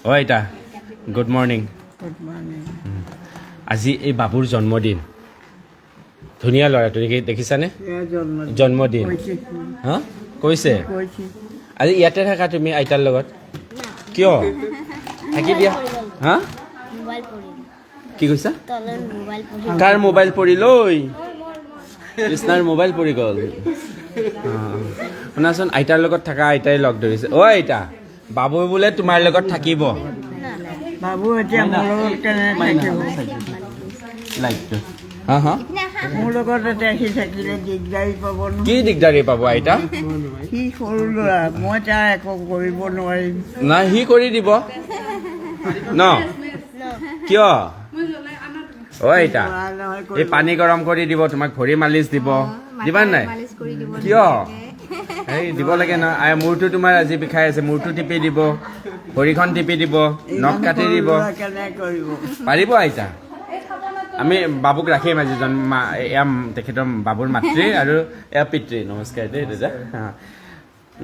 অ' আইতা, good morning. Good morning. আজি এই বাবুৰ জন্মদিন। ধুনীয়া ল'ৰাটো, দেখিছানে? জন্মদিন। জন্মদিন। কৈছে। হা, কৈছে। কৈছে। আজি ইয়াতে থাকা তুমি আইতাৰ লগত? কিয় থাকি দিয়া? হা? মোবাইল পৰিল। কি কৈছা? তলত মোবাইল পৰিল। কাৰ মোবাইল পৰিল ঐ? কৃষ্ণাৰ মোবাইল পৰি গ'ল। অঁ, শুনাচোন, আইতাৰ লগত থাকা, আইতাই লগ ধৰিছে। অ' আইতা, বাবু বোলে তোমাৰ লগত থাকিব। বাবু এতিয়া মোৰ লগত কেনেকৈ থাকিব? লাইটটো, হা হা। মোৰ লগত এতিয়া সি থাকিলে দিগদাৰী পাব নহয়। কি দিগদাৰী পাব আইতা? সি সৰু ল'ৰা, মই তাৰ একো কৰিব নোৱাৰিম। নাই, সি কৰি দিব ন? কিয় অ' আইতা? নোৱাৰা নহয় এই কৰিব। পানী গৰম কৰি দিব তোমাক, ভৰি মালিচ দিব। দিবা নাই? মালিচ কৰি দিব। কিয়? এই দিব লাগে ন আই। মূৰটো তোমাৰ আজি বিষাই আছে, মূৰটো টিপি দিব, ভৰিখন টিপি দিব, নখ ইমান কাটি সৰু দিব। ল'ৰা কেনেকৈ কৰিব? পাৰিব আইতা। আমি বাবুক ৰাখিম আজি। জন্ম, এয়া তেখেতৰ বাবুৰ মাতৃ আৰু এয়া পিতৃ। নমস্কাৰ দেই দাদা। হা।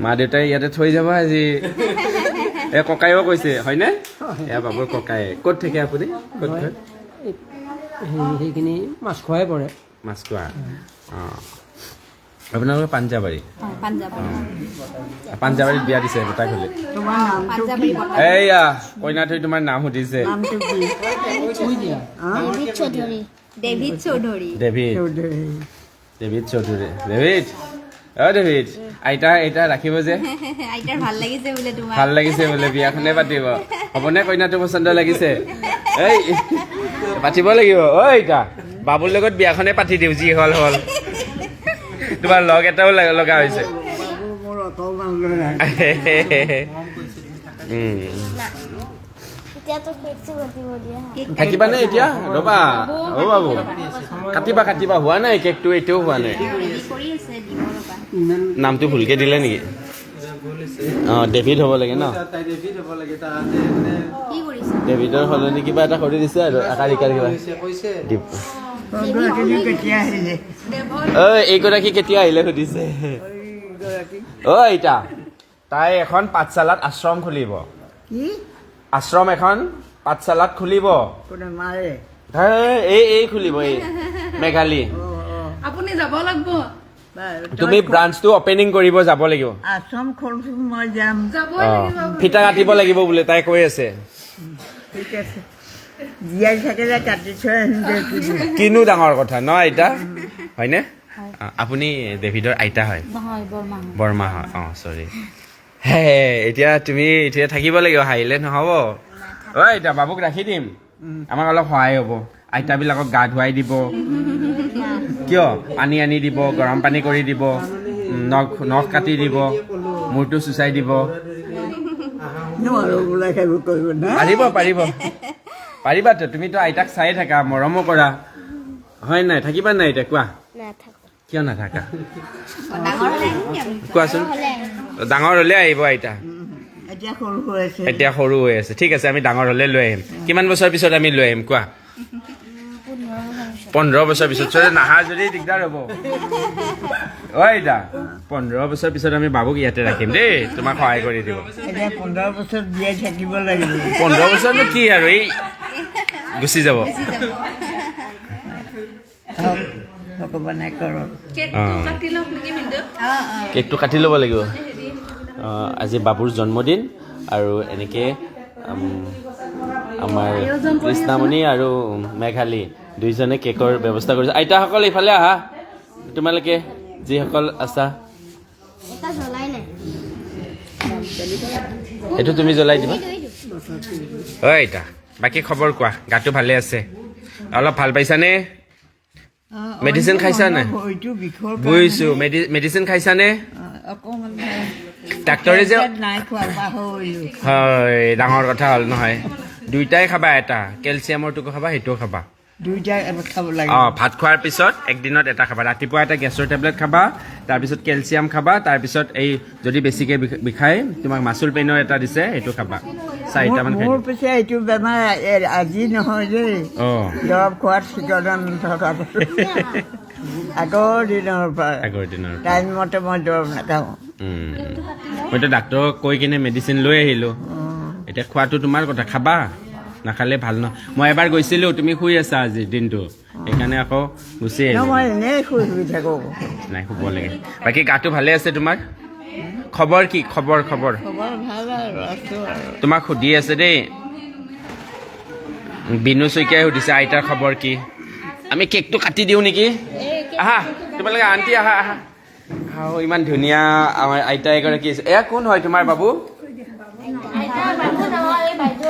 মা দেউতাই ইয়াতে থৈ যাব আজি। এই ককায়েও কৈছে, হয়নে? এয়া বাবুৰ ককায়ে। ক'ত থাকে আপুনি? ক'ত ঘৰ? সেইখিনি মাছ খোৱাই পৰে। মাছ খোৱা। অঁ, আপোনালোকৰ পাঞ্জাবাৰী? পাঞ্জাৱৰ। পাঞ্জাবাৰীত বিয়া দিছে বতাক হ'লে। তোমাৰ নামটো কি? পাঞ্জাৱী বতাহ। এইয়া কইনাটোৱে তোমাৰ নাম সুধিছে। নামটো কি? David Choudhury. David Choudhury. David. Choudhury. David Choudhury. David, অ ডেভিড, আইতা আইতা ৰাখিব যে। আইতাৰ ভাল লাগিছে বোলে তোমাৰ। ভাল লাগিছে বোলে, বিয়াখনে পাতিব। হ'বনে? কইনাটো পচন্দ লাগিছে? এই পাতিব লাগিব। ঐ আইতা, বাবুৰ লগত বিয়াখনে পাতি দিওঁ, যি হ'ল হ'ল। তোমাৰ লগ এটাও লগা হৈছে। বাবু মোৰ অকণমান ল'ৰা। এতিয়াতো কেকটো কাটিব দিয়া। থাকিবানে এতিয়া? ৰ'বা অ' বাবু, কাটিবা কাটিবা, হোৱা নাই কেকটো, এতিয়াও হোৱা নাই। ৰেডি কৰি আছে, দিব ৰ'বা। নামটো ভুলকে দিলে নেকি? অঁ, ডেভিড হ'ব লাগে ন? কি কৰিছে? ডেভিডৰ সলনি কিবা এটা কৰি দিছে আৰু আকাৰ ইকাৰ কিবা। গৰাকীনো কেতিয়া আহিলে? ঐ, এইগৰাকী কেতিয়া আহিলে সুধিছে। এইগৰাকী। অ আইতা, তাই এখন পাঠশালাত আশ্ৰম খুলিব। কি? আশ্ৰম এখন পাঠশালাত খুলিব। কোনে মাৰে? হেই, এই খুলিব, এই মেঘালী। অঁ। আপুনি যাব লাগিব। তুমি ব্ৰাঞ্চটো অপেনিং কৰিব যাব লাগিব। আশ্ৰম খোলচোন, মই যাম। যাবই লাগিব। ফিটা কাটিব লাগিব বোলে, তাই কৈ আছে। ঠিক আছে, জীয়াই থাকিলে কাটি থৈ আহিম দে তুমি। কিনো ডাঙৰ কথা ন আইতা, হয়নে? আপুনি ডেভিডৰ আইতা হয়? নহয়, বৰমা। বৰমা হয়, অঁ, চৰি। হে, এতিয়া তুমি এতিয়া থাকিব লাগিব, হাঁহিলে নহ'ব। ঐ আইতা, বাবুক ৰাখি দিম, আমাক অলপ সহায় হ'ব। আইতাবিলাকক গা ধুৱাই দিব। কিয়? পানী আনি দিব, গৰম পানী কৰি দিব, নখ নখ কাটি দিব, মূৰটো চুচাই দিব। নোৱাৰো বোলে সেইবোৰ কৰিব না। পাৰিব পাৰিব, পাৰিবাতো। তুমিতো আইতাক চাই থাকা, মৰমো কৰা, হয় নাই? থাকিবা নাই এতিয়া, কোৱা? নাথাকো। কিয় নাথাকা? ডাঙৰ হ'লে আহিম দিয়া আমি। কোৱাচোন। হ'লে আহিম। ডাঙৰ হ'লে আহিব আইতা। এতিয়া সৰু হৈ আছে। এতিয়া সৰু হৈ আছে। ঠিক আছে, আমি ডাঙৰ হ'লে লৈ আহিম। কিমান বছৰ পিছত আমি লৈ আহিম কোৱা? 15 বছৰ পিছত। 15 বছৰ পিছত চবে নাহা যদি দিগদাৰ হ'ব। অ আইতা, 15 বছৰ পিছত আমি বাবুক ইয়াতে ৰাখিম দেই, তোমাক সহায় কৰি দিব। এতিয়া 15 বছৰ জীয়াই থাকিব লাগিব। 15 বছৰনো কি আৰু, এই গুচি যাব। গুচি যাব। হওক, ভগৱানে কৰক। কেকটো কাটি লওক নেকি ভিনদেউ? অঁ। কেকটো কাটি ল'ব লাগিব। আজি বাবুৰ জন্মদিন আৰু এনেকৈ আমাৰ কৃষ্ণামণি আৰু মেঘালী দুইজনে কেকৰ ব্যৱস্থা কৰিছে। আইতাসকল ইফালে আহা, তোমালোকে যিসকল আছা। এটা জ্বলাই নাই। এইটো তুমি জ্বলাই দিবা। এইটো এইটো। ঐ আইতা, বাকী খবৰ কোৱা। গাটো ভালে আছে? অলপ ভাল পাইছানে? মেডিচিন খাইছা নাই? ভৰিটো বিষৰ। বুজিছোঁ। মেডিচিন খাইছানে? অকণমান। ডাক্তৰে যে নাই খোৱা, পাহৰিলো। হয়, ডাঙৰ কথা হ'ল নহয়। দুইটাই খাবা, এটা কেলছিয়ামৰটোকো খাবা, সেইটোও খাবা। দুইটা খাব লাগে? অঁ, ভাত খোৱাৰ পিছত একদিনত এটা খাবা। ৰাতিপুৱা এটা গেছৰ টেবলেট খাবা, তাৰপিছত কেলছিয়াম খাবা, তাৰপিছত এই যদি বেছিকৈ বিষায় তোমাক মাচুল পেইনৰ এটা দিছে, সেইটো খাবা। চাৰিটামান খাই। মোৰ পিছে এইটো বেমাৰ আজি নহয় দেই। দৰৱ খোৱাত ঠিকনা নথকা, আগৰ দিনৰ পৰা। আগৰ দিনৰ পৰা। টাইম মতে মই দৰৱ নাখাওঁ। মইতো ডাক্তৰক কৈ কিনে মেডিচিন লৈ আহিলোঁ। এতিয়া খোৱাটো তোমাৰ কথা, খাবা, নাখালে ভাল ন। মই এবাৰ গৈছিলোঁ, তুমি শুই আছা আজিৰ দিনটো, সেইকাৰণে আকৌ গুচি আহিলোঁ। মই এনেই শুই শুই থাকোঁ। নাই, শুব লাগে। বাকী গাটো ভালে আছে তোমাৰ? খবৰ কি? খবৰ খবৰ খবৰ ভাল আৰু, আছোঁ আৰু। তোমাক সুধি আছে দেই, বিনু শইকীয়াই সুধিছে আইতাৰ খবৰ কি। আমি কেকটো কাটি দিওঁ নেকি? আহা তোমালোকে, আণ্টি আহা আহা। আহ, ইমান ধুনীয়া আমাৰ আইতা এগৰাকী আছে। এয়া কোন হয় তোমাৰ বাবু?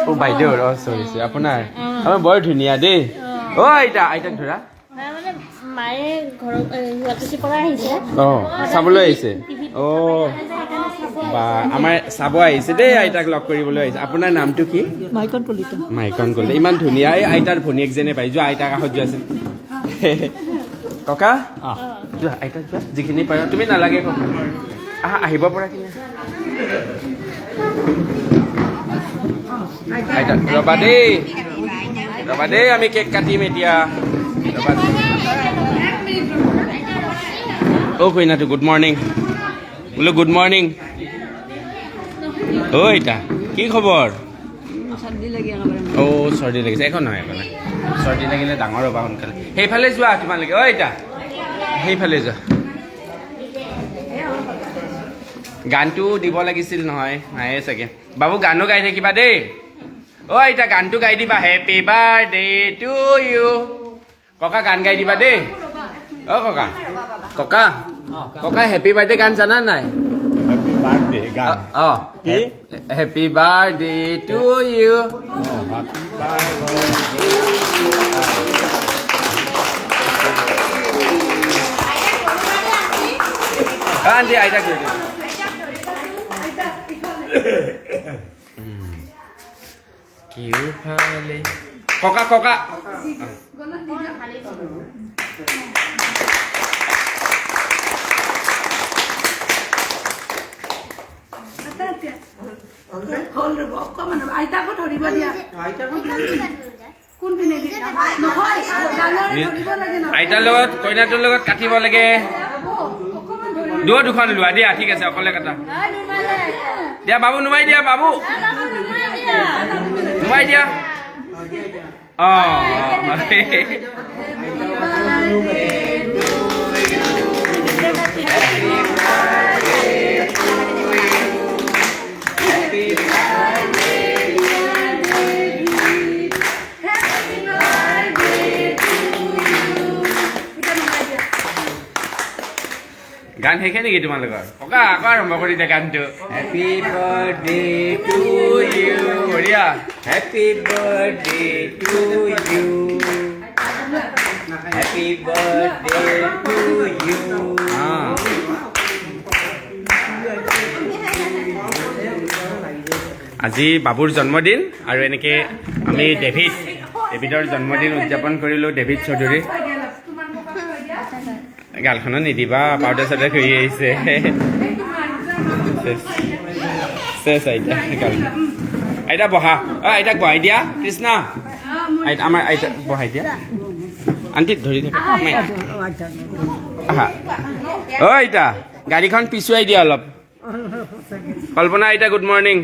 অ' বাইদেউ, অ' চৰি চৰি, আপোনাৰ আমাৰ বৰ ধুনীয়া দেই। অ' আইতা, আইতাক ধৰা। অঁ, চাবলৈ আহিছে। অ' বা, আমাৰ চাব আহিছে দেই, আইতাক লগ কৰিবলৈ আহিছে। আপোনাৰ নামটো কি? মাইকন কলিতা। মাইকন কলিতা, ইমান ধুনীয়া। এই আইতাৰ ভনীয়েকজনে পাই যোৱা, আইতাৰ কাষত যোৱাচোন। ককা যোৱা, আইতাক যোৱা, যিখিনি পাৰা। তুমি নালাগে ককা, আহা, আহিব পৰা কিনে। আইতা ৰ'বা দেই, ৰ'বা দেই, আমি কেক কাটিম এতিয়া, ৰ'বা। অ' কইনাটো, গুড মৰ্ণিং বোলো, গুড মৰ্ণিং। অ' আইতা, কি খবৰ? অ' চৰ্দি লাগিছে। একো নহয়, একো নহয়, চৰ্দি লাগিলে ডাঙৰ হ'বা সোনকালে। সেইফালে যোৱা তোমালোকে। অ' আইতা সেইফালে যোৱা। গানটো দিব লাগিছিল নহয়, নায়ে চাগে। বাবু গানো গাই থাকিবা দেই। অ' আইতা গানটো গাই দিবা, হেপী বাৰ্থডে টু ইউ। ককা গান গাই দিবা দেই। অ' ককা, ককা ককা, হেপী বাৰ্থডে গান জানা নাই? অঁ, happy birthday to you. Aunty আইতাক ধৰি দিবা। কেওফালে ককা ককা। হ'ল ৰ'ব, অকণমান ৰ'ব, আইতাকো ধৰিব দিয়া। কোনপিনে নহয়, ডাঙৰে ধৰিব লাগে নহয়। আইতাৰ লগত, কইনাটোৰ লগত কাটিব লাগে। দুখন লোৱা দিয়া, ঠিক আছে, অকলে কাটা দিয়া। বাবু নুমাই দিয়া, বাবু নুমাই দিয়া। অঁ, গান শেষে নেকি তোমালোকৰ? ককা আকৌ আৰম্ভ কৰি দিয়া গানটো। হেপী বাৰ্থডে টু ইউ, বঢ়িয়া। Happy birthday to you, happy birthday to you. আজি বাবুৰ জন্মদিন আৰু এনেকৈ আমি ডেভিডৰ জন্মদিন উদযাপন কৰিলোঁ। ডেভিড চৌধুৰী, গালখনো নিদিবা, পাউডাৰ চাউডাৰ ঘঁহি আহিছে। চেচ আইতা, গাল আইতা বহা। অ' আইতাক বহাই দিয়া, কৃষ্ণা আইতা, আমাৰ আইতা বহাই দিয়া। আণ্টি ধৰি থাকা। আহা অ' আইতা, গাড়ীখন পিছুৱাই দিয়া অলপ। কল্পনা আইতা, গুড মৰ্ণিং।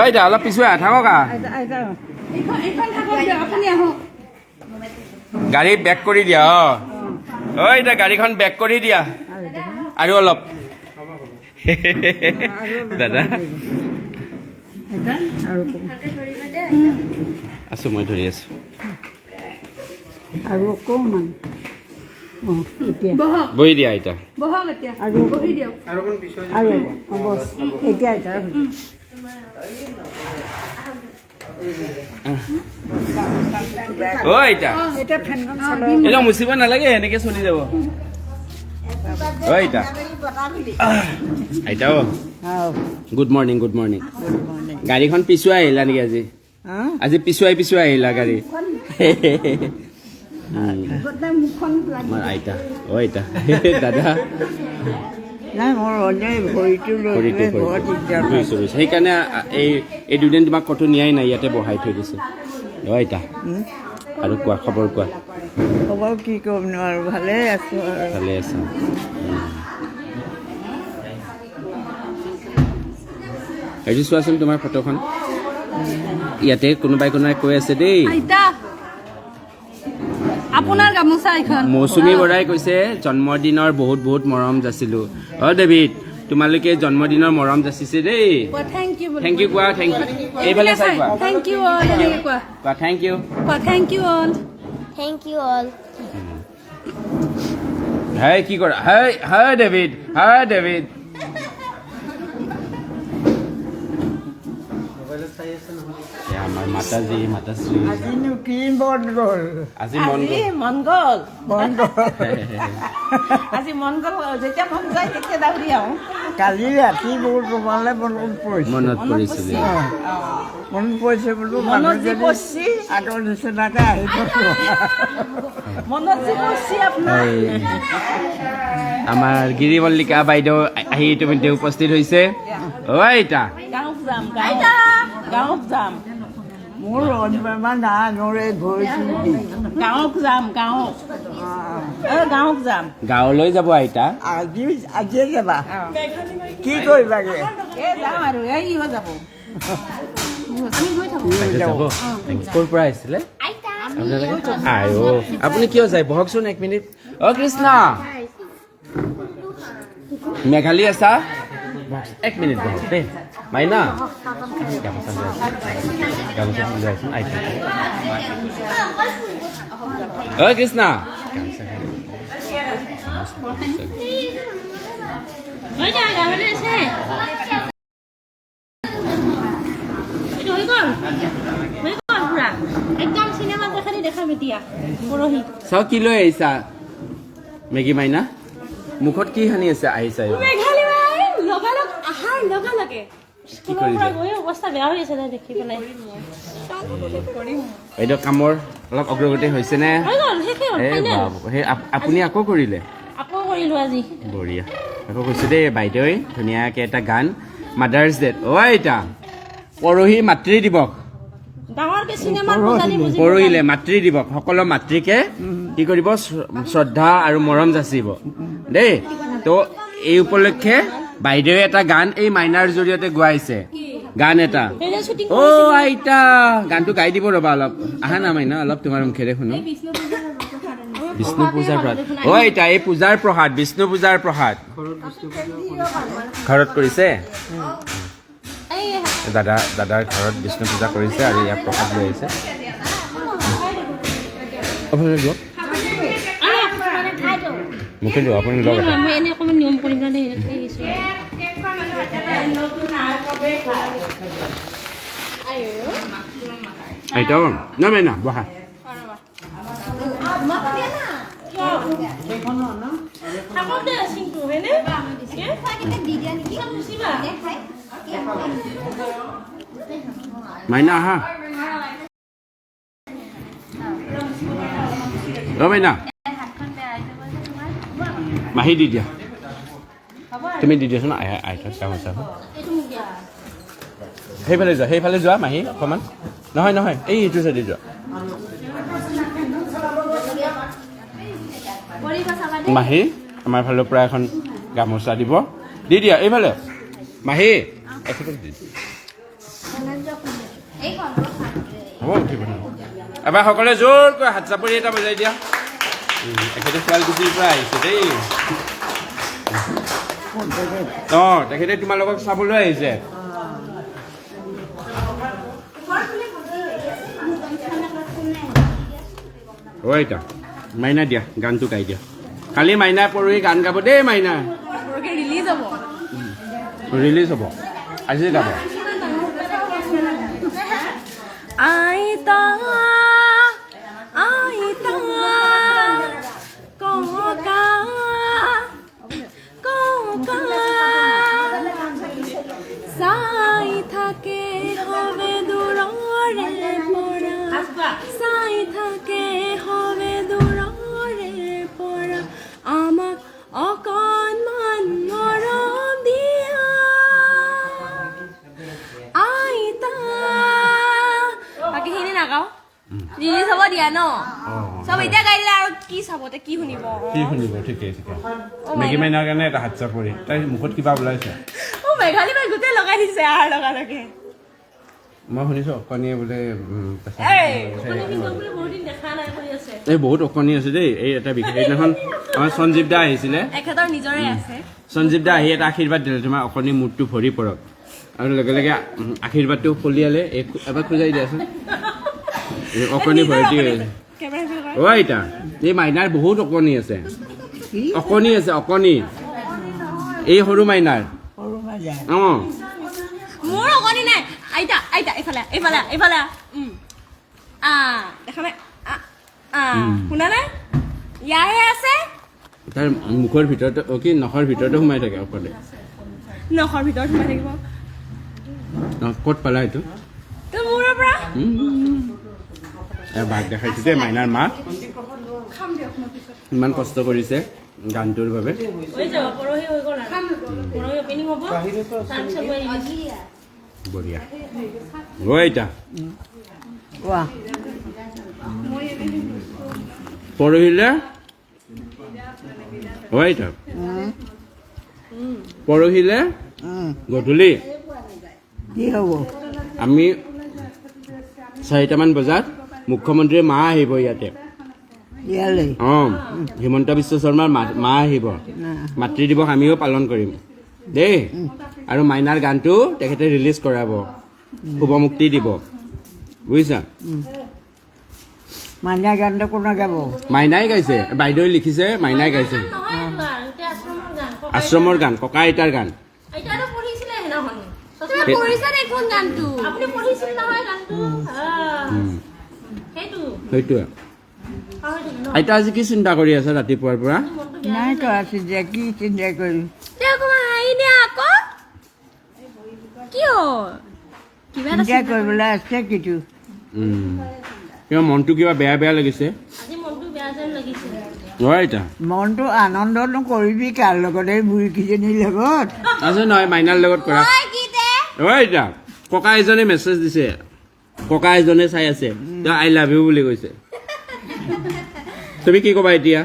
আইতা অলপ পিছুৱাই থাকক। গাড়ী বেক কৰি দিয়া। অ' অ' আইতা গাড়ীখন বেক কৰি দিয়া আৰু অলপ। দাদা আছো, মই ধৰি আছো। আৰু অকণমান বহি দিয়া আইতা। আৰু এতিয়া আইতা। অ' আইতা এতিয়া মুচিব নালাগে, এনেকে চলি যাব। অ' আইতা, আইতা অ' গুড মৰ্ণিং, গুড মৰ্ণিং। গাড়ীখন পিছুৱাই আহিলা নেকি আজি? আজি পিছুৱাই পিছুৱাই আহিলা গাড়ী। আমাৰ আইতা, অ' আইতা, দাদা। নাই, মোৰ ভৰিটো বুজিছোঁ বুজিছোঁ, সেইকাৰণে এই দুদিন তোমাক ক'তো নিয়াই নাই, ইয়াতে বহাই থৈ দিছে। অ' আইতা, আৰু কোৱা খবৰ কোৱা। খবৰ কি ক'ম আৰু, ভালে আছোঁ আৰু। ভালে আছা। এইটো চোৱাচোন তোমাৰ ফটোখন। ইয়াতে কোনোবাই কোনোবাই কৈ আছে দেই। আইতা, আপোনাৰ গামোচা এইখন। মৌচুমী বৰাই কৈছে জন্মদিনৰ বহুত বহুত মৰম যাচিলোঁ। অ ডেভিড, তোমালোকে জন্মদিনৰ মৰম যাচিছে দেই। Thank U. Thank U কোৱা, thank U. এইফালে চাই কোৱা। Thank U all এনেকে কোৱা। কোৱা thank U. কোৱা thank you all. Thank you all. হেই কি কৰা? হেই হেই ডেভিড, হেই ডেভিড। এয়া আমাৰ মাতাজী, মাতাশ্ৰী। আজিনো কি মন গ'ল? আজি মন গ'ল। মন গ'ল। মন গ'ল। আজি মন গ'ল, যেতিয়া মন যায় তেতিয়া দাউৰি আহোঁ। কালি ৰাতি মোৰ তোমালৈ মনত পৰিছে। মনত পৰিছিলে। মনত পৰিছে বোলো, মনত যি মানুহজনী পৰিছে। আগৰ নিচিনাকে আহিব। মনত যি পৰিছে আপোনাৰ। এই, আমাৰ গিৰিমল্লিকা বাইদেউ আহি ইতিমধ্যে উপস্থিত হৈছে। অ আইতা, গাঁৱত যাম, গাঁৱত গাঁৱত যাম। মোৰ অইন বেমাৰ নাই, মোৰ এই ভৰিটো বিষ। গাঁৱত যাম, গাঁৱত। গাঁৱত যাম। গাঁৱলৈ যাব আইতা। আজি আজিয়ে যাবা? কি কৰিবাগে? এই যাওঁ আৰু, এই ইहो যাব। বাইদেউ যাব। ক'ৰ পৰা আহিছিলে আপোনালোকে? আইঅ, আপুনি কিয় যায়? বহকচোন এক মিনিট। অ কৃষ্ণ, মেঘালী আছা? বহক, এক মিনিট বহক দেই। মাইনা, গামোচা লৈ আছোন, গামোচা লৈ আছোন আইতা। অ কৃষ্ণ, গামোচা। হৈ যায়, গাহৰি আছে। এইটো হৈ গ'ল, হৈ গ'ল পুৰা। একদম চিনেমাত দেখাদি দেখাম এতিয়া পৰহি। চাওঁ কি লৈ আহিছা মেগী মাইনা? মুখত কি সানি আছে? আহিছা এইবাৰ? মেঘালী বাই লগালগ আহাৰ লগে লগে স্কুলৰ কৰিলে? পৰা গৈ অৱস্থা বেয়া হৈ আছে তাই দেখি পেলাই। বাইদেউ, কামৰ অলপ অগ্ৰগতি হৈছেনে? হৈ গ'ল, শেষে হ'ল, এই ফাইনেল। বাপ, সেই আপুনি আকৌ কৰিলে? আকৌ কৰিলোঁ আজি। বঢ়িয়া, আকৌ কৈছোঁ দেই বাইদেৱে ধুনীয়াকৈ এটা গান মাদাৰ্ছ ডেত। অ আইতা, পৰহি মাতৃ দিৱস। ডাঙৰকে চিনেমাৰ পূজাৰী বুজি। পৰহিলে মাতৃ দিৱস। সকলো মাতৃকে কি কৰিব? শ্ৰদ্ধা আৰু মৰম যাচিব দেই। তো এই উপলক্ষে বাইদেৱে এটা গান এই মাইনাৰ জৰিয়তে গোৱাইছে গান এটা। সেই শ্বুটিং। অ আইতা, গানটো গাই দিব ৰ'বা অলপ। আহা না মাইনা, অলপ তোমাৰ মুখেৰে শুনো। বিষ্ণু পূজাৰ প্ৰসাদ। অ আইতা, এই পূজাৰ প্ৰসাদ, বিষ্ণু পূজাৰ প্ৰসাদ ঘৰত কৰিছে দাদা। দাদাৰ ঘৰত বিষ্ণু পূজা কৰিছে আৰু ইয়াৰ প্ৰসাদ লৈ আহিছে। আপোনালোকে লওক, মোকে দিয়ক, আপুনি লওক এটা। মই এনেই অকণমান নিয়ম কৰিম কাৰণে আহিছোঁ। আইতা, না মাইনা, বহা। থাকক দে চিনটো হয়নে? দি দিয়া নেকি? মুচিবা। খাই। মাইনা আহা। ৰ মাইনা, মাহী দি দিয়া, তুমি দি দিয়াচোন আইতাক গামোচা। সেইফালে যোৱা, সেইফালে যোৱা মাহী অকণমান। নহয় নহয়, এই এইটো চাইডে যোৱা। মাহী, আমাৰ ফালৰ পৰা এখন গামোচা দিব। দি দিয়া এইফালে মাহী, এখেতক দি দিয়া। হ'ব, উঠিব নহয়। এবাৰ সকলোৱে জোৰকৈ হাত চাপৰি এটা বজাই দিয়া। এখেতে শুৱালকুছিৰ পৰা আহিছে দেই। অঁ, তেখেতে তোমালোকক চাবলৈ আহিছে। অ আইতা, মাইনা দিয়া, গানটো গাই দিয়া। কালি মাইনা পৰহি গান গাব দেই মাইনা। ৰিলিজ হ'ব। ৰিলিজ হ'ব, আজি গাব। আইতা, আইতা, ককা, ককা, চাই থাকে হবে দূৰৰে পৰা, চাই থাকে হবে দূৰৰে পৰা, আমাক অকণমান মৰম দিয়া আইতা। বাকীখিনি নাগাওঁ, ৰিলিজ হ'ব দিয়া ন। চব এতিয়া গাই দিলে আৰু কি চাব তে, কি শুনিব? কি শুনিব? ঠিকেই ঠিকে। মেগী মাইনাৰ কাৰণে এটা হাত চাপৰি। তাইৰ মুখত কিবা ওলাইছে। অ। মেঘালী বাই গোটেই লগাই দিছে আহাৰ লগালগে। মই শুনিছোঁ অকণিয়ে বোলে এই বহুত অকণি আছে দেই। এই এটা বিশেষ সেইদিনাখন আমাৰ সঞ্জীৱ দা আহিছিলে, এখেতৰ নিজৰে আছে। সঞ্জীৱ দা আহি এটা আশীৰ্বাদ দিলে, তোমাৰ অকণি মূৰটো ভৰি পৰক, আৰু লগে লগে আশীৰ্বাদটো ফলিয়ালে। এই এবাৰ খোজাই দিয়াচোন, অকণি ভৰ্তি হৈ আছে। অ আইতা, এই মাইনাৰ বহুত অকণি আছে, অকণি আছে, অকণি এই সৰু মাইনাৰ। অ মোৰ অকণি নাই আইতা। আইতা এইফালে, এইফালে, এইফালে। দেখা নাই? শুনা নাই? ইয়াৰহে আছে। তাৰ মুখৰ ভিতৰতে কি নখৰ ভিতৰতে সোমাই থাকে অকলে। নখৰ ভিতৰত সোমাই থাকিব। ক'ত পালা এইটো? তোৰ মূৰৰ পৰা। বাঘ দেখাইছো দেই, মাইনাৰ মাক ইমান কষ্ট কৰিছে গানটোৰ বাবে। বঢ়িয়া। অ আইতা, পৰহিলে, অ আইতা, পৰহিলে গধূলি কি হ'ব? আমি 4টামান বজাত মুখ্যমন্ত্ৰীৰ মা আহিব ইয়াতে। অ হিমন্ত বিশ্ব শৰ্মাৰ মা আহিব। মাতৃ দিৱস আমিও পালন কৰিম দেই। আৰু মাইনাৰ গানটো তেখেতে ৰিলিজ কৰাব, শুভমুক্তি দিব, বুজিছা? মাইনাৰ গানটো কোনে গাব? মাইনাই গাইছে, বাইদেৱে লিখিছে, মাইনাই গাইছে। আশ্ৰমৰ গান, ককা আইতাৰ গান। সেইটোৱে। আইতা আজি কি চিন্তা কৰি আছে ৰাতিপুৱাৰ পৰা? নাই কৰা চিন্তা, কি চিন্তা কৰিম? চিন্তা কৰিবলৈ আছে কিটো? কিবা মনটো কিবা বেয়া বেয়া লাগিছে। আইতা মনটো আনন্দনো কৰিবি কাৰ লগত? এই বুঢ়ীকেইজনীৰ লগত আছে নহয়, মাইনাৰ লগত কৰা। অ আইতা, ককা এজনে মেছেজ দিছে, ককা এজনে চাই আছে, তেওঁ I love you বুলি কৈছে। তুমি কি ক'বা এতিয়া?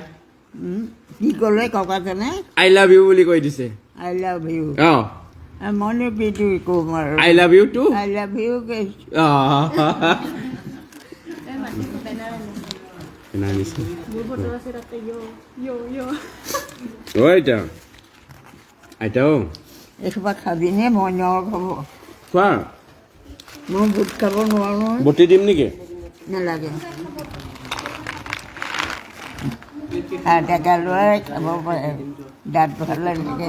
কি ক'লে ককাজনে? I love you বুলি কৈ দিছে। I love you. অ মইনো কিটো ক'ম আৰু? I love you too. I love you. অ আইতা, আইতা অ এইসোপা খাবিনে? মই নৰক হ'ব। খোৱা। মই বুট খাব নোৱাৰোঁ। বটি দিম নেকি? নালাগে। ডেকা ল'ৰাই খাব পাৰে, দাঁত ভাল লাগে।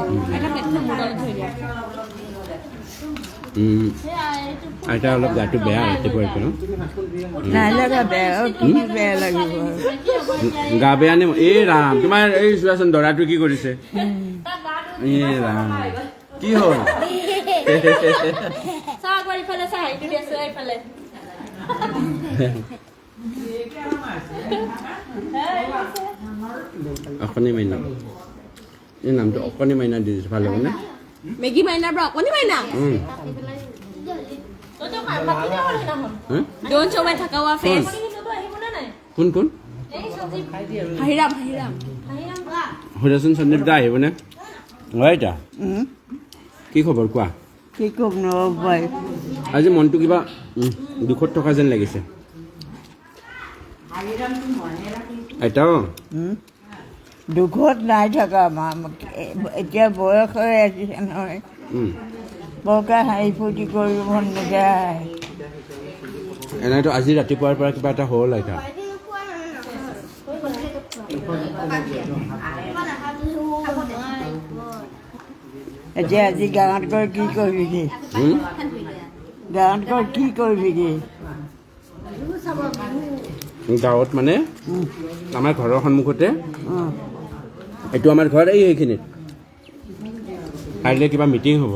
আইতা অলপ গাটো বেয়া ৰাতিপুৱাৰ পৰা। নাই লগা বেয়া, কি বেয়া লাগিব? গা বেয়া নে? এই ৰাম, তোমাৰ এই চোৱাচোন দৰাটো কি কৰিছে। এই ৰাম, কি হ'ল? অকণি মাইনা, এই নামটো অকণি মাইনা দি দিছোঁ, ভাল হ'বনে? মেগী মাইনাৰ পৰা অকণি মাইনা। Don't show my thakawa face. কোন কোন? হাহিৰাম, হাহিৰাম। সুধাচোন সঞ্জীৱ দা আহিবনে? অ আইতা, কি খবৰ কোৱা? কি ক'ম নহয়, আজি মনটো কিবা দুখত থকা যেন লাগিছে। আইতা দুখত নাই থকা, এতিয়া বয়স হৈ আহিছে নহয়, বৰকৈ হাঁহি ফূৰ্তি কৰিব মন নাযায়। এনেইতো আজি ৰাতিপুৱাৰ পৰা কিবা এটা হ'ল আইতা। এতিয়া আজি গাঁৱত গৈ কি কৰিবিগৈ? গাঁৱত গৈ কি কৰিবিগৈ? গাঁৱত মানে আমাৰ ঘৰৰ সন্মুখতে, এইটো আমাৰ ঘৰ, এই সেইখিনিত কাইলৈ কিবা মিটিং হ'ব,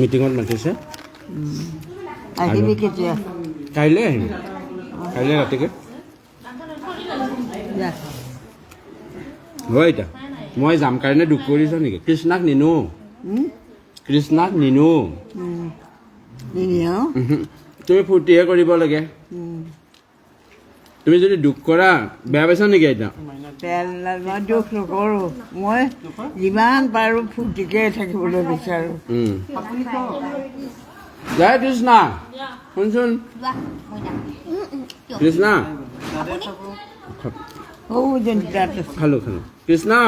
মিটিঙত মাতিছে। আহিবি কেতিয়া? কাইলৈ আহিম, কাইলৈ ৰাতিকে। হয় আইতা, মই যাম কাৰণে দুখ কৰিছ নেকি? কৃষ্ণাক নিনো, কৃষ্ণাক নিনো। তুমি ফূৰ্তিহে কৰিব লাগে। তুমি যদি দুখ কৰা, বেয়া পাইছা নেকি আইতা? বেয়া নালাগে, মই দুখ নকৰোঁ। মই যিমান পাৰোঁ ফূৰ্তিকে থাকিবলৈ বিচাৰোঁ। জয় কৃষ্ণা, শুনচোন কৃষ্ণা। খালো খালো কৃষ্ণা।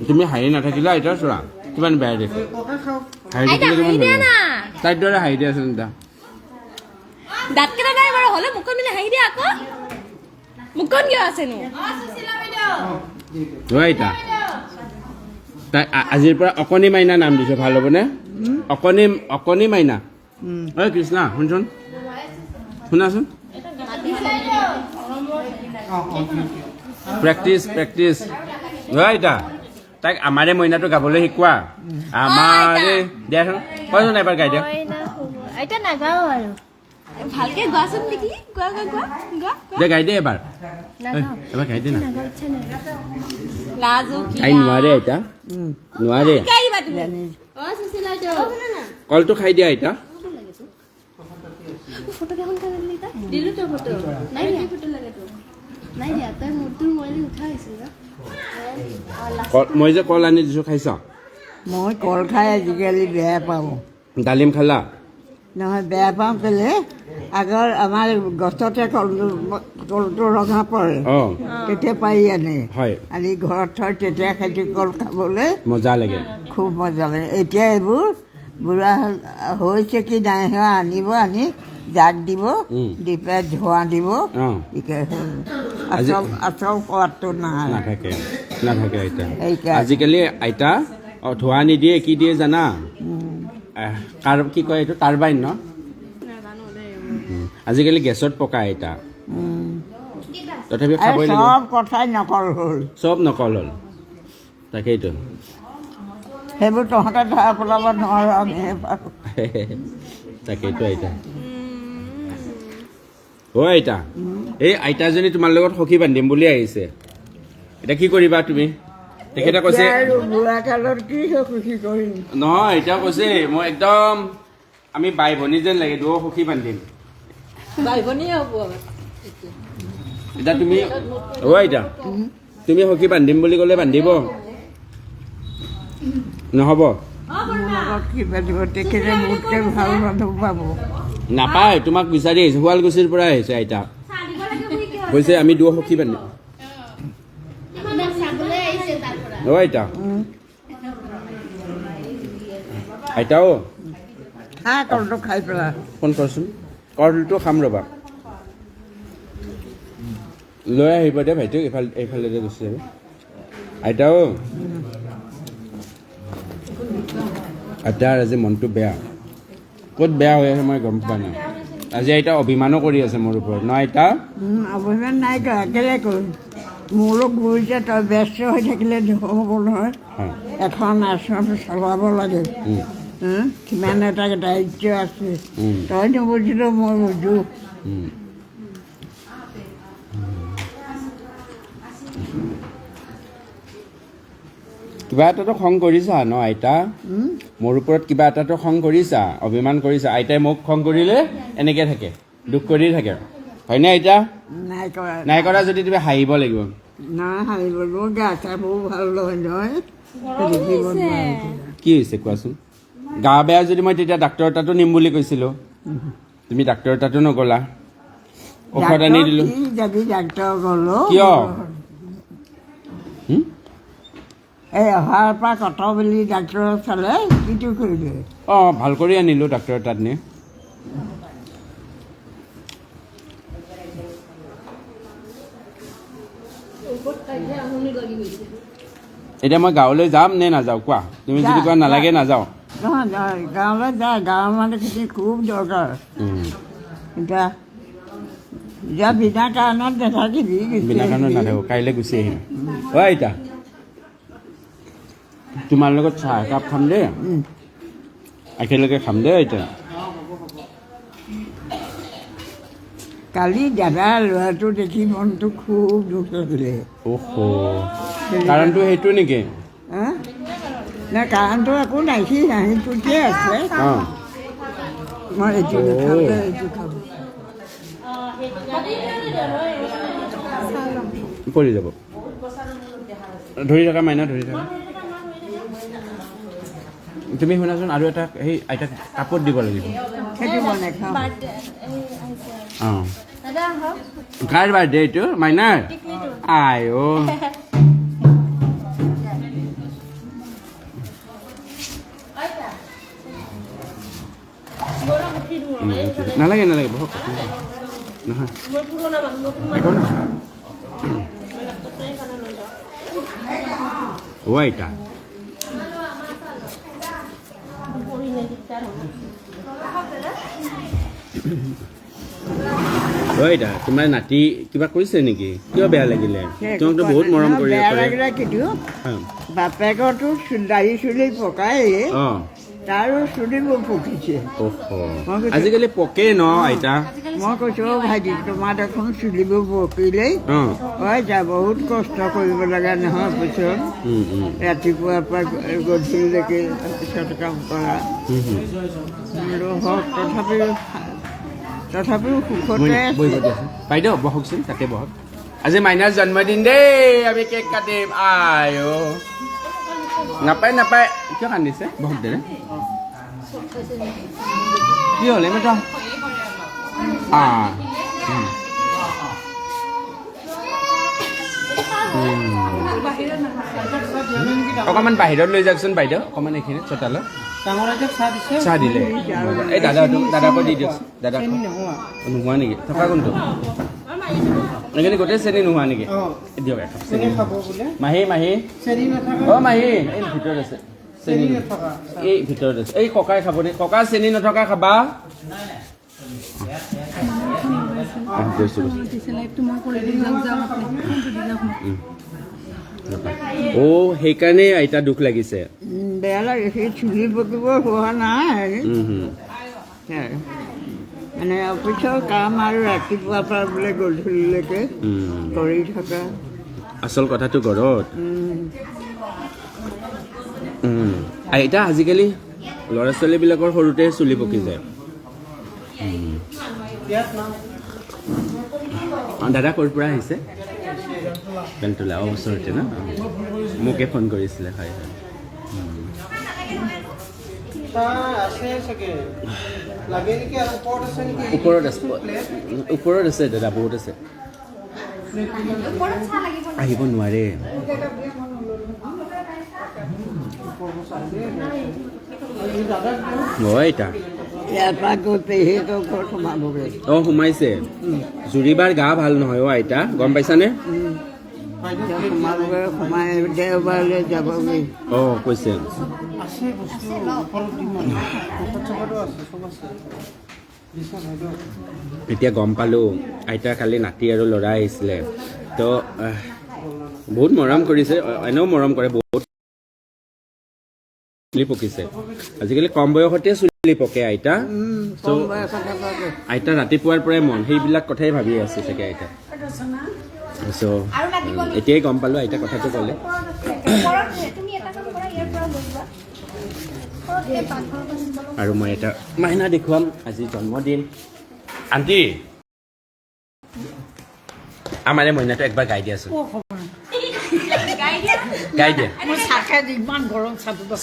তুমি হাঁহি নাথাকিলা আইতা, চোৱা কিমান বেয়া দেখে। হাঁহি থাকিলে কিমান ভাল লাগে। তাইৰ দৰে হাঁহি দিয়াচোন আইতা। দাঁতকেইটা নাই বাৰু, হ'লে মুখখন মিলি হাঁহি দিয়া আকৌ। মুখখন কিয় আছেনো? অ আইতা, তাই আজিৰ পৰা অকণি মাইনা নাম দিছে, ভাল হ'বনে? অকণি, অকণি মাইনা। ঐ কৃষ্ণা শুনচোন, শুনাচোন। Practice practice. অ আইতা, তাইক আমাৰে মইনাটো গাবলৈ শিকোৱা। আমাৰে দিয়াচোন, কোৱাচোন এবাৰ গাই দিয়া। আইতা নাগাওঁ আৰু। ভালকে গোৱাচোন নেকি, গোৱা গোৱা গোৱা গোৱা। দে গাই দে এবাৰ, এবাৰ গাই দে না। লাজো তাই নোৱাৰে আইতা, নোৱাৰে। কলটো খাই দিয়া আইতা। মই যে কল আনি দিছোঁ, খাইছা? মই কল খাই আজিকালি বেয়া পাওঁ। ডালিম খালা? নহয়, বেয়া পাওঁ কেলে, আগৰ আমাৰ গছতে কলটো ৰঙা পৰে, তেতিয়া পাৰি আনে, আনি ঘৰত থয়, তেতিয়া খেতি কল খাবলৈ মজা লাগে, খুব মজা লাগে। এতিয়া এইবোৰ বুঢ়া হৈছে কি নাই হোৱা, আনিব, আনি জাক দিব, দি পেলাই ধোঁৱা দিব, আচল সোৱাদটো নাই, নাথাকে নাথাকে আইতা। আজিকালি আইতা ধোঁৱা নিদিয়ে, কি দিয়ে জানা? কি কয় এইটো, টাৰবাইন ন? আজিকালি গেছত পকা আইতা। তথাপি খাবই লাগিব। চব কথাই নকল হ'ল, চব নকল হ'ল, তাকেইতো। সেইবোৰ তহঁতে ধৰা পেলাব নোৱাৰ, আমিহে পাৰোঁ। তাকেইতো আইতা। অ' আইতা, এই আইতাজনী তোমাৰ লগত সখী বান্ধিম বুলি আহিছে, এতিয়া কি কৰিবা তুমি? তেখেতে কৈছে নহয়, এতিয়া কৈছে মই একদম আমি বাই ভনী যেন লাগে, দুয়ো সখী বান্ধিম। এতিয়া তুমি, অ' আইতা, তুমি সখী বান্ধিম বুলি ক'লে বান্ধিব নহ'ব? নাপায়, তোমাক বিচাৰি আহিছে, শুৱালকুছিৰ পৰা আহিছে আইতা। কৈছে আমি দুয়ো সখী বান্ধিম। অ' আইতা, আইতা অ' কলটো খাই পেলা। ফোন কৰচোন, কলটো খাম ৰ'বা, লৈ আহিব দে ভাইটিক, এইফালে এইফালে গুচি যাব। আইতা অ', আইতাৰ আজি মনটো বেয়া, ক'ত বেয়া হৈ আছে মই গম পোৱা নাই। আজি আইতা অভিমানো কৰি আছে মোৰ ওপৰত ন আইতা? অভিমান নাই কৰা, কেলৈ কৰিম? মোৰ লগত ঘূৰিছে, তই ব্যস্ত হৈ থাকিলে নহ'ব নহয়। এখন আশ্ৰম চলাব লাগে, কিমান এটা দায়িত্ব আছে, তই নুবুজিলেও মই বুজো। কিবা এটাতো খং কৰিছা ন আইতা? মোৰ ওপৰত কিবা এটাতো খং কৰিছা, অভিমান কৰিছা। আইতাই মোক খং কৰিলে এনেকৈ থাকে, দুখ কৰি থাকে, হয়নে আইতা? নাই কৰা। নাই কৰা যদি তুমি হাঁহিব লাগিব। নাই হাঁহিব, মোৰ গা চাবোৰ ভাল নহয় নহয়। কি হৈছে কোৱাচোন? গা বেয়া যদি মই তেতিয়া ডাক্তৰৰ তাতো নিম বুলি কৈছিলোঁ, তুমি ডাক্তৰৰ তাতো নগ'লা, ঔষধ আনি দিলোঁ। কিয়? এই অহাৰ পৰা কত বুলি ডাক্তৰৰ চালে, কিটো কৰিলে? অঁ, ভাল কৰি আনিলোঁ ডাক্তৰৰ তাত নি। এতিয়া মই গাঁৱলৈ যাম নে নাযাওঁ কোৱা? তুমি যদি কোৱা নালাগে নাযাওঁ। নহয় নহয়, গাঁৱলৈ যা, গাঁৱৰ মানুহখিনি খুব দৰকাৰ। এতিয়া যা, বিনা কাৰণত নাথাকিবি। বিনা কাৰণত নাথাকোঁ, কাইলৈ গুচি আহিম। অ' আইতা, তোমাৰ লগত চাহ একাপ খাম দেই, একেলগে খাম দেই আইতা। কালি দাদা ল'ৰাটো দেখি মনটো খুব দুখ লাগিলে। অহ, কাৰণটো সেইটো নেকি? নাই, কাৰণটো একো নাই, সি হাঁহি ফূৰ্তিয়ে আছে। মই এইটো নাখাওঁ, এইটো খাব। পৰি যাব। ধৰি থাকা মাইনা, ধৰি থাকা। তুমি শুনাচোন, আৰু এটা সেই আইতাক কাপোৰ দিব লাগিব। সেইটো মই নাখাওঁ। অঁ, কাৰ বাৰ্থডে এইটো? মাইনাৰ? আই অ', নালাগে নালাগে, বহক। নহয়, একো নহয়। অ' আইতা, অ' আইতা, তোমাৰ নাতি কিবা কৰিছে নেকি? কিয় বেয়া লাগিলে? তোমাকতো বহুত মৰম কৰি। বেয়া লাগিলে কিন্তু বাপেকৰতো দাড়ি চুলি পকাই, তাৰো চুলিবোৰ পকিছে। আজিকালি পকে ন আইতা? মই কৈছোঁ, ভাইটি, তোমাৰ দেখোন চুলিবোৰ পকিলেই। হয় যা, বহুত কষ্ট কৰিব লগা নহয় পিছত, ৰাতিপুৱাৰ পৰা গধূলিলৈকে পিছত কাম কৰা হওক, তথাপিও সুখতে। বাইদেউ বহকচোন, তাতে বহক। আজি মাইনাৰ জন্মদিন দেই, আমি কেক কাটিম। আই অ', নাপায় নাপায়, কিয় কান্দিছে? বহক দে। কি হ'ল এইমাত্ৰ? অকণমান বাহিৰত লৈ যাওকচোন বাইদেউ, অকণমান এইখিনি চোতালত। চাহ দিলে? এই দাদাকো দি দিয়কচোন। দাদাক নোহোৱা নেকি? থকা কোনটো? এইখিনি গোটেই চেনি নোহোৱা নেকি? দিয়ক একাপ চেনি। মাহী, মাহী, অ' মাহী, এই ভিতৰত আছে চেনি, এই ভিতৰত আছে। এই ককাই খাব নে? ককা, চেনি নথকা খাবা? গৈছোঁ। অ', সেইকাৰণে আইতা দুখ লাগিছে। বেয়া লাগিছে, চুলি পকিব হোৱা নাই, মানে অফিচৰ কাম আৰু ৰাতিপুৱাৰ পৰা বোলে গধূলিলৈকে কৰি থকা। আচল কথাটো ঘৰত। আইতা, আজিকালি ল'ৰা ছোৱালীবিলাকৰ সৰুতে চুলি পকি যায়। দাদা ক'ৰ পৰা আহিছে? বেলতলা। অঁ, ওচৰতে ন? মোকে ফোন কৰিছিলে। হয় হয়। ওপৰত আছে, ওপৰত আছে দাদা, বহুত আছে, আহিব নোৱাৰে। আইতা অঁ, সোমাইছে। জুৰিবাৰ গা ভাল নহয় অ' আইতা, গম পাইছানে? অঁ, কৈছে। এতিয়া গম পালোঁ, আইতা কালি নাতি আৰু ল'ৰা আহিছিলে, তো বহুত মৰম কৰিছে। এনেও মৰম কৰে, বহুত চুলি পকিছে। আজিকালি কম বয়সতে চুলি পকে আইতা। চ' আইতা ৰাতিপুৱাৰ পৰাই মন সেইবিলাক কথাই ভাবি আছে চাগে আইতা। চ' এতিয়াই গম পালোঁ আইতা কথাটো ক'লে। আৰু মই এটা মাইনা দেখুৱাম, আজি জন্মদিন। আণ্টি, আমাৰে মইনাটো একবাৰ গাই দিয়াচোন। গাই দিয়া।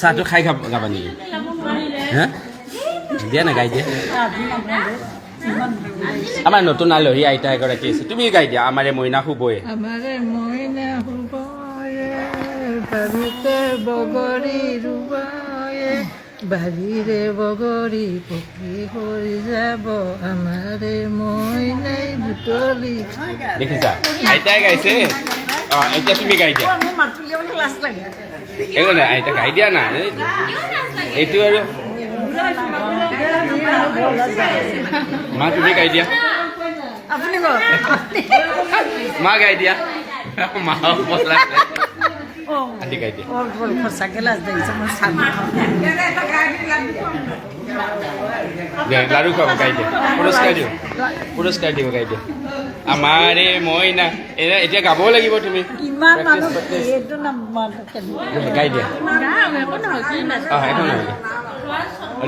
চাহটো খাই গাবা নেকি? হা, দিয়া না, গাই দিয়া। আমাৰ নতুন আলহী আইতা এগৰাকী আছে, তুমি গাই দিয়া। আমাৰে মইনা শুবয়ে। আমাৰে মইনা শুবয়ে, বাৰীতে বগৰী ৰুবয়ে, বাৰীৰে বগৰী পকি সৰি যাব, আমাৰে মইনাই বুটলি। দেখিছা, আইতাই গাইছে। অঁ, এতিয়া তুমি গাই দিয়া। একো নাই, আইতা গাই দিয়া না। এইটো আৰু মা, তুমি গাই দিয়া। মা গাই দিয়া। মা আন্টি গাই দিয়া। লাড়ু খুৱাব, গাই দিয়া। পুৰস্কাৰ দিব, পুৰস্কাৰ দিব, গাই দিয়া। আমাৰে মইনা। এতিয়া গাবও লাগিব তুমি। গাই দিয়া। অঁ, একো নহয়।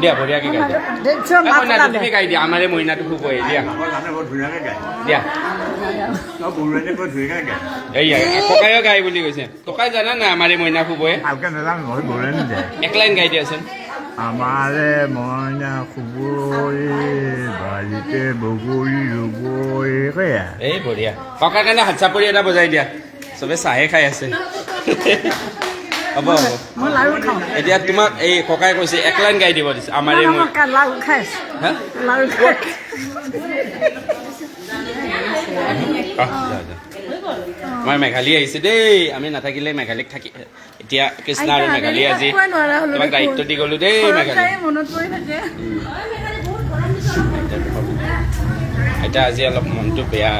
দিয়া, বঢ়িয়াকে গাই দিয়া। এই মইনাটো তুমি গাই দিয়া, আমাৰে মইনাটো শুবই দিয়া। দিয়া, এইয়া ককায়ো গাই বুলি কৈছে। ককাই জানা নাই আমাৰে মইনা শুবই? এক লাইন গাই দিয়াচোন। আমাৰে মইনা শুবই, বাৰীতে বগৰী ৰুবই। এই বঢ়িয়া। ককাৰ কাৰণে হাত চাপৰি এটা বজাই দিয়া। চবে চাহে খাই আছে। হ'ব হ'ব। মই লাৰু খাওঁ। এতিয়া তোমাক এই ককাই কৈছে এক লাইন গাই দিব দিছে, আমাৰে মই লাৰু খাই আছো। হা? লাৰু খাই। আমাৰ মেঘালী আহিছে দেই। আমি নাথাকিলে মেঘালীক থাকি এতিয়া কৃষ্ণা আৰু মেঘালী আজি তোমাক দায়িত্ব দি গ'লো দেই মেঘালী। এতিয়া আজি অলপ মনটো বেয়া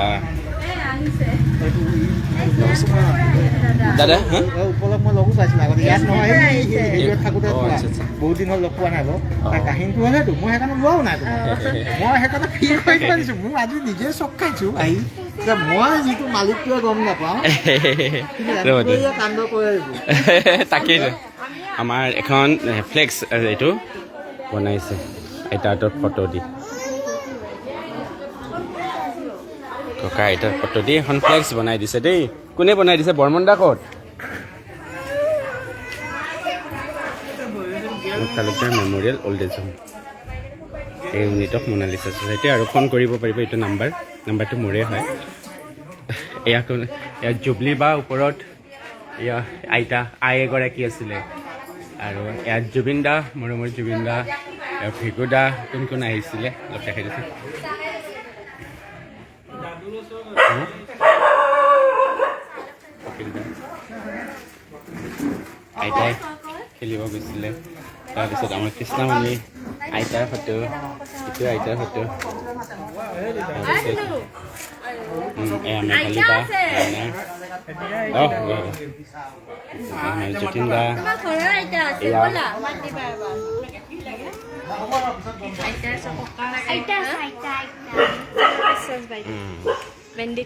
দাদা। মই লগো পাইছিলোঁ আগতে, ইয়াত নহয়, থাকোঁতে বহুত দিন হ'ল লগ পোৱা নাই বাৰু। তাৰ কাহিনীটো হ'লেতো মই সেইকাৰণে লোৱাও নাই, মই সেইকাৰণে ফিল কৰি থৈ দিছোঁ। মোৰ আজি নিজে চক খাইছোঁ আহি যে মই যিটো মালিকটোৱে গম নাপাওঁ কাণ্ড কৰি। তাকেই, আমাৰ এখন ফ্লেক্স এইটো বনাইছে আইতাহঁতৰ ফটো দি, ককা আইতাৰ ফটো দি এখন ফ্লেক্স বনাই দিছে দেই। কোনে বনাই দিছে? বৰ্মন দা ক'ত? Talukdar memorial old age home, এই ইউনিট অফ মনালিচা ছ'চাইটি। আৰু ফোন কৰিব পাৰিব এইটো নাম্বাৰ, নাম্বাৰটো মোৰে হয়। এয়া ইয়াত জুবলি বা ওপৰত এয়া আইতা আই এগৰাকী আছিলে। আৰু ইয়াত জুবিন দা, মৰমৰ জুবিন দা, ভৃগু দা, কোন কোন আহিছিলে অলপ দেখাই দিছোঁ। আইতাই খেলিব গৈছিলে। তাৰপিছত আমাৰ কৃষ্ণামণি আইতাৰ ফটো, এইটো আইতাৰ ফটো। তাৰপিছত এয়া মেঘালী বা, যতীন দা, এয়া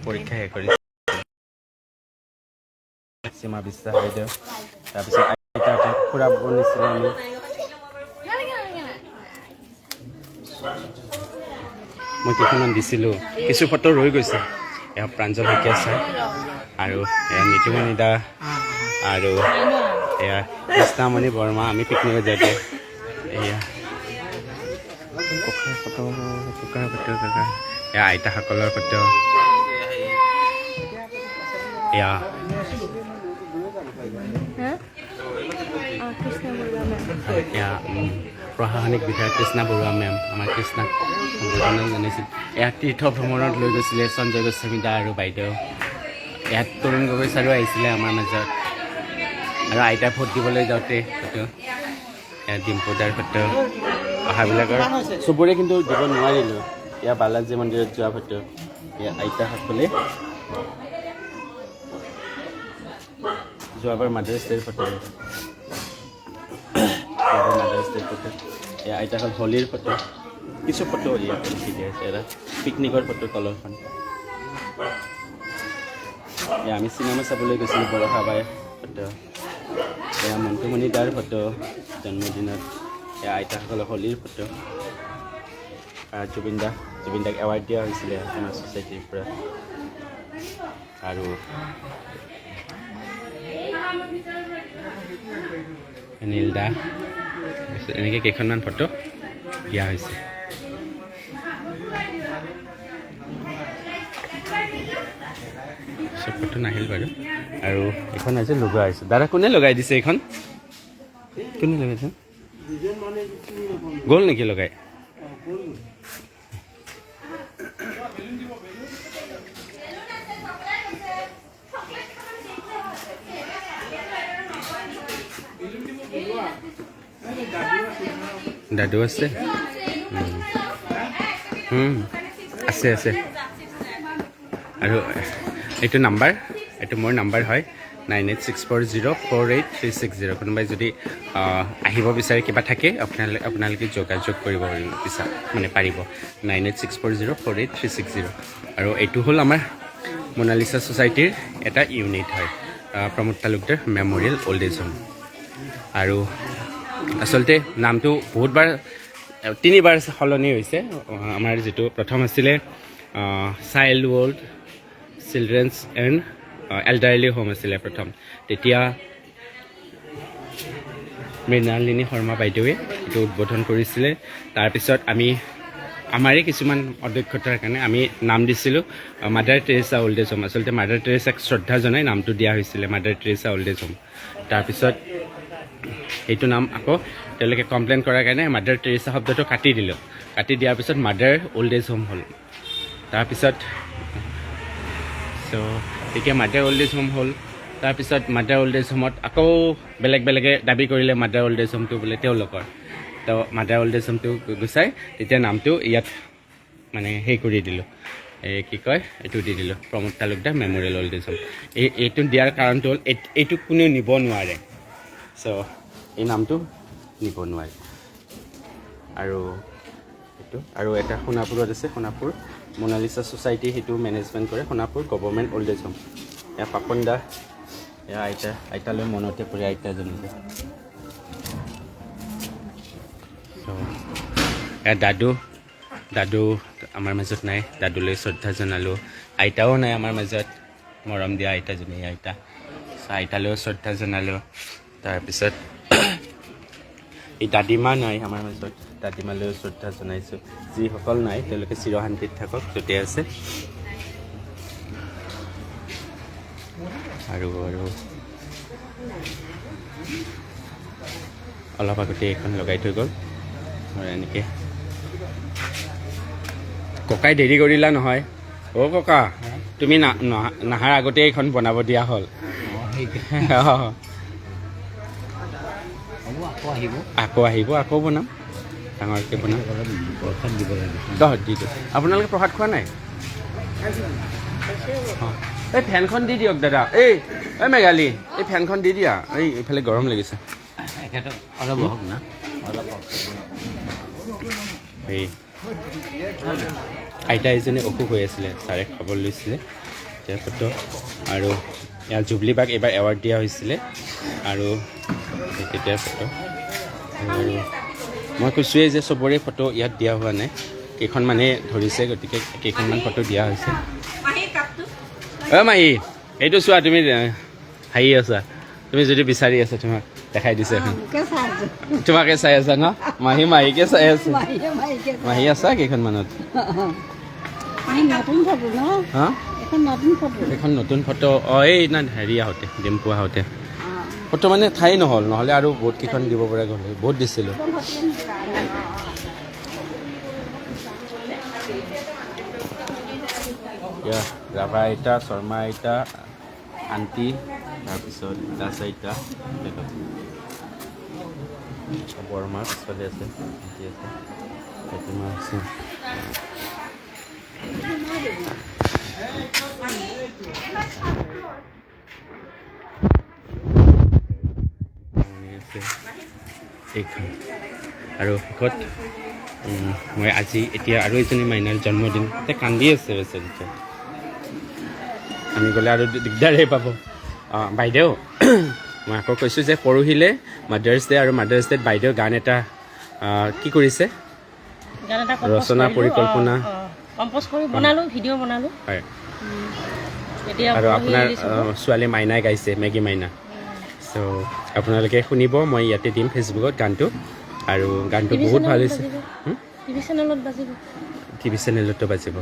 পৰীক্ষা শেষ কৰিছে সীমা বিশ্বাস বাইদেউ। তাৰপিছত আইতাহঁতে ফুৰাব নিছিলে আমি। মই কেইখনমান দিছিলোঁ, কিছু ফটো ৰৈ গৈছে। এয়া প্ৰাঞ্জল শইকীয়া ছাৰ আৰু এয়া নিতুমণি দা আৰু এয়া কৃষ্ণামণি বৰ্মা, আমি পিকনিকত যাওঁতে। এয়া ককাৰ ফটো, ককাৰ ফটো, ককাৰ, এয়া আইতাসকলৰ ফটো। এয়া এয়া প্ৰশাসনিক বিষয়া কৃষ্ণা বৰুৱা মেম, আমাৰ কৃষ্ণাক সম্বৰ্ধনা জনাইছিল। এয়া তীৰ্থ ভ্ৰমণত লৈ গৈছিলে সঞ্জয় গোস্বামী দা আৰু বাইদেউ। ইয়াত তৰুণ গগৈ ছাৰো আহিছিলে আমাৰ মাজত। আৰু আইতা ভোট দিবলৈ যাওঁতে ফটো, এয়া ডিম্পু দাৰ ফটো। অহাবিলাকৰ চবৰে কিন্তু দিব নোৱাৰিলোঁ। এয়া বালাজী মন্দিৰত যোৱা ফটো। এয়া আইতাসকলে যোৱাবাৰ মাদাৰ্ছ ডেৰ ফটো, মাদাৰ্ছ ডেৰ ফটো। এয়া আইতাসকল হোলীৰ ফটো। কিছু ফটো ইয়াত লিখি দিয়া হৈছে। এটা পিকনিকৰ ফটো তলৰখন। এয়া আমি চিনেমা চাবলৈ গৈছিলোঁ বৰষাবাই ফটো। এয়া মন্টুমণি দাৰ ফটো জন্মদিনত। এয়া আইতাসকলৰ হোলীৰ ফটো। জুবিন দা, জুবিন দাক এৱাৰ্ড দিয়া হৈছিলে আমাৰ ছ'চাইটিৰ পৰা। আৰু নীল দা, এনেকৈ কেইখনমান ফটো দিয়া হৈছে। চব ফটো নাহিল বাৰু। আৰু এইখন আজি লগোৱা হৈছে। দাদা কোনে লগাই দিছে এইখন? কোনে লগাইছে? গ'ল নেকি লগাই? দাদু আছে, আছে আছে। আৰু এইটো নাম্বাৰ, এইটো মোৰ নাম্বাৰ হয় 9864048360। কোনোবাই যদি আহিব বিচাৰে, কিবা থাকে, আপোনালোকে যোগাযোগ কৰিব মানে পাৰিব 9864048360। আৰু এইটো হ'ল আমাৰ মনালিচা ছ'চাইটিৰ এটা ইউনিট হয়, Pramod Talukdar memorial old age home. আৰু আচলতে নামটো বহুতবাৰ, তিনিবাৰ সলনি হৈছে। আমাৰ যিটো প্ৰথম আছিলে child world children's and elderly home আছিলে প্ৰথম। তেতিয়া মৃণালিনী শৰ্মা বাইদেৱে এইটো উদ্বোধন কৰিছিলে। তাৰপিছত আমি আমাৰে কিছুমান অদক্ষতাৰ কাৰণে আমি নাম দিছিলোঁ mother Teresa old age home. আচলতে মাদাৰ টেৰেছাক শ্ৰদ্ধা জনাই নামটো দিয়া হৈছিলে mother Teresa old age home. তাৰপিছত সেইটো নাম আকৌ তেওঁলোকে কমপ্লেইন কৰাৰ কাৰণে মাদাৰ টেৰেছা শব্দটো কাটি দিলোঁ। কাটি দিয়াৰ পিছত মাদাৰ অল্ড এজ হোম হ'ল। তাৰপিছত চ' তেতিয়া মাদাৰ অল্ড এজ হোম হ'ল। তাৰপিছত মাদাৰ অল্ড এজ হোমত আকৌ বেলেগ বেলেগে দাবী কৰিলে মাদাৰ অল্ড এজ হোমটো বোলে তেওঁলোকৰ। তো মাদাৰ অল্ড এজ হোমটো গুচাই তেতিয়া নামটো ইয়াত মানে সেই কৰি দিলোঁ, এই কি কয় এইটো দি দিলোঁ, Pramod Talukdar memorial old age home. এইটো দিয়াৰ কাৰণটো হ'ল এইটো কোনেও নিব নোৱাৰে। চ' এই নামটো নিব নোৱাৰে। আৰু এইটো আৰু এটা সোণাপুৰত আছে, সোণাপুৰ মনালিচা ছ'চাইটি, সেইটো মেনেজমেণ্ট কৰে, Sonapur government old age home. এয়া পাপন দা, এয়া আইতা, আইতালৈ মনতে পৰে আইতাজনীলৈ। চ' এয়া দাদু, দাদু আমাৰ মাজত নাই, দাদুলৈ শ্ৰদ্ধা জনালোঁ। আইতাও নাই আমাৰ মাজত, মৰম দিয়া আইতাজনী আইতা, আইতালৈও শ্ৰদ্ধা জনালোঁ। তাৰপিছত এই দাদীমা নাই আমাৰ মাজত, দাদীমালৈও শ্ৰদ্ধা জনাইছোঁ। যিসকল নাই তেওঁলোকে চিৰশান্তিত থাকক য'তে আছে। আৰু আৰু অলপ আগতে এইখন লগাই থৈ গ'ল। আৰু এনেকৈ ককাই দেৰি কৰিলা নহয় অ' ককা, তুমি নাহাৰ আগতে এইখন বনাব দিয়া হ'ল। আকৌ আহিব, আকৌ বনাম, ডাঙৰকৈ বনাম। দি দিয়ক। আপোনালোকে প্ৰসাদ খোৱা নাই? এই ফেনখন দি দিয়ক দাদা। এই এই মেঘালী, এই ফেনখন দি দিয়া, এই এইফালে গৰম লাগিছে। এই আইতা এজনী অসুখ হৈ আছিলে, ছাৰে খবৰ লৈছিলে তেওঁৰ ফটো। আৰু ইয়াৰ জুবলি বাগ এইবাৰ এৱাৰ্ড দিয়া হৈছিলে, আৰু তেতিয়াৰ ফটো। আৰু মই কৈছোঁৱেই যে চবৰে ফটো ইয়াত দিয়া হোৱা নাই, কেইখনমানে ধৰিছে, গতিকে কেইখনমান ফটো দিয়া হৈছে। অ' মাহী, এইটো চোৱা, তুমি হাঁহি আছা, তুমি যদি বিচাৰি আছা তোমাক দেখাই দিছে এখন। তোমাকে চাই আছা ন মাহী? মাহীকে চাই আছে। মাহী আছা কেইখনমানত? এইখন নতুন ফটো। অঁ, এই না হেৰি আহোঁতে, ডিম্পু আহোঁতে ফটো মানে ঠাই নহ'ল, নহ'লে আৰু বহুত কেইখন দিব পৰা গ'ল, বহুত দিছিলোঁ। ৰাভা আইতা, শৰ্মা আইতা, আণ্টি, তাৰপিছত দাস আইতা, বৰমা ছোৱালী আছে, আণ্টি আছে, প্ৰতিমা আছে। এইখন। আৰু শেষত মই আজি এতিয়া আৰু এজনী মাইনাৰ জন্মদিন, এতিয়া কান্দি আছে বেচেৰিটো, আমি গ'লে আৰু দিগদাৰেই পাব। অঁ বাইদেউ, মই আকৌ কৈছোঁ যে পৰহিলে মাদাৰ্ছ ডে, আৰু মাদাৰ্ছ ডেত বাইদেউ গান এটা কি কৰিছে, ৰচনা পৰিকল্পনা হয়। আৰু আপোনাৰ ছোৱালী মাইনাই গাইছে, মেগী মাইনা। চ' আপোনালোকে শুনিব, মই ইয়াতে দিম ফেচবুকত গানটো। আৰু গানটো বহুত ভাল হৈছে, টিভি চেনেলতো বাজিব।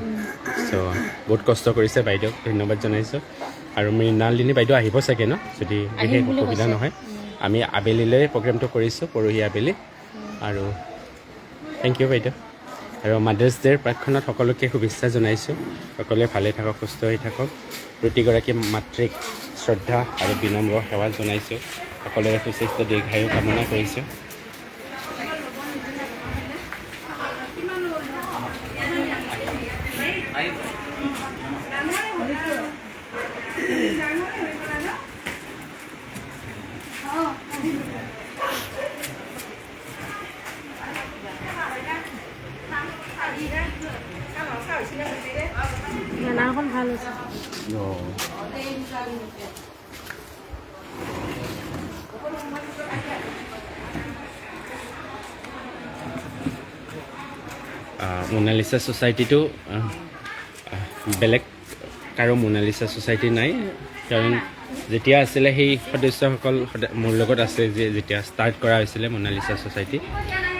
চ' বহুত কষ্ট কৰিছে বাইদেউক, ধন্যবাদ জনাইছোঁ। আৰু মৃণালিনী বাইদেউ আহিব চাগে ন, যদি বিশেষ অসুবিধা নহয়। আমি আবেলিলৈ প্ৰগ্ৰেমটো কৰিছোঁ, পৰহি আবেলি। আৰু thank U বাইদেউ। আৰু মাদাৰ্ছ ডে'ৰ প্ৰাকক্ষণত সকলোকে শুভেচ্ছা জনাইছোঁ। সকলোৱে ভালে থাকক, সুস্থ হৈ থাকক। প্ৰতিগৰাকী মাতৃক শ্ৰদ্ধা আৰু বিনম্ৰ সেৱা জনাইছোঁ। সকলোৰে সুস্বাস্থ্য দীৰ্ঘায়ু কামনা কৰিছোঁ। ভাল হৈছে। মোনালিচা ছ'চাইটিটো বেলেগ কাৰো মোনালিচা ছ'চাইটি নাই, কাৰণ যেতিয়া আছিলে সেই সদস্যসকল সদায় মোৰ লগত আছে, যে যেতিয়া ষ্টাৰ্ট কৰা হৈছিলে মোনালিচা ছ'চাইটি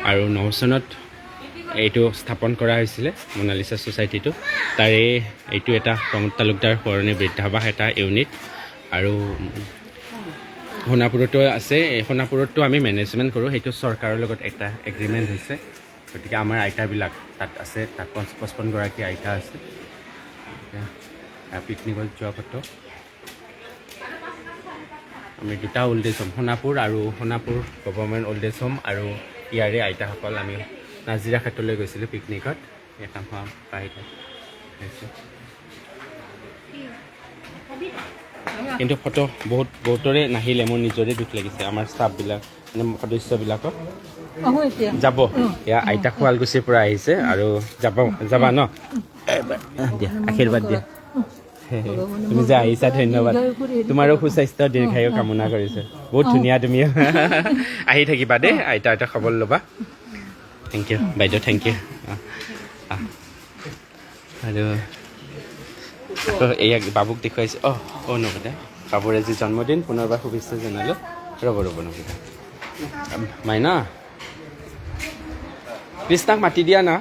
আৰু 9 চনত এইটো স্থাপন কৰা হৈছিলে মোনালিচা ছ'চাইটিটো। তাৰে এইটো এটা প্ৰমোদ তালুকদাৰ সোঁৱৰণী বৃদ্ধাবাস এটা ইউনিট। আৰু সোণাপুৰতো আছে। এই সোণাপুৰততো আমি মেনেজমেণ্ট কৰোঁ, সেইটো চৰকাৰৰ লগত এটা এগ্ৰিমেণ্ট হৈছে। গতিকে আমাৰ আইতাবিলাক তাত আছে, তাত 55গৰাকী আইতা আছে। পিকনিকত যোৱা ফটো। আমি দুটা অল্ড এজ হোম, সোণাপুৰ আৰু Sonapur government old age home আৰু ইয়াৰে আইতাসকল আমি নাজিৰা ক্ষেত্ৰলৈ গৈছিলোঁ পিকনিকত। এখন বাহিৰত হৈছে, কিন্তু ফটো বহুতৰে নাহিলে, মোৰ নিজৰে দুখ লাগিছে। আমাৰ ষ্টাফবিলাক মানে সদস্যবিলাকক যাব। এয়া আইতা শুৱালকুছিৰ পৰা আহিছে আৰু যাবা ন? দিয়া আশীৰ্বাদ দিয়া। তুমি যে আহিছা ধন্যবাদ। তোমাৰো সুস্বাস্থ্য দীৰ্ঘায়ু কামনা কৰিছোঁ। বহুত ধুনীয়া তুমি, আহি থাকিবা দেই, আইতা এটা খবৰ ল'বা। Thank U বাইদেউ, thank U. আৰু আকৌ এয়া বাবুক দেখুৱাইছোঁ। অঁ অঁ নবদা, বাবুৰ আজি জন্মদিন, পুনৰবাৰ শুভেচ্ছা জনালোঁ। ৰ'ব ৰ'ব নবদা, মাইনা কৃষ্ণাক মাতি দিয়া না।